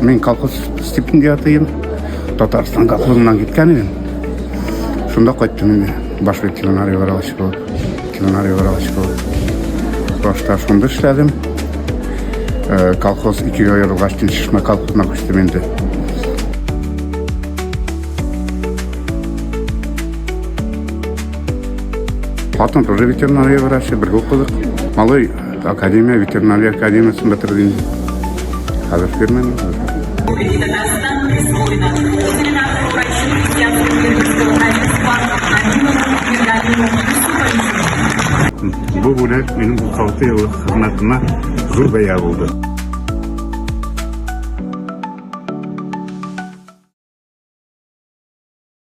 Мин колхоз стипендиатыем. Татарстан колхозыннан киткән идем. Шунда кайттым инде. Баш ветеринария врачы булып. Ветеринария врачы булып. Башта шунда эшләдем. Э, колхоз икегә аерылгач, Чишмә колхозына күчтем инде. Хатын тоже ветеринария врачы, бергә укыдык. Малай академия, ветеринария академиясен бетерде инде. Хәзер фирманы. Бу бүләк минем 36 еллык хезмәтемә зур бәя булды.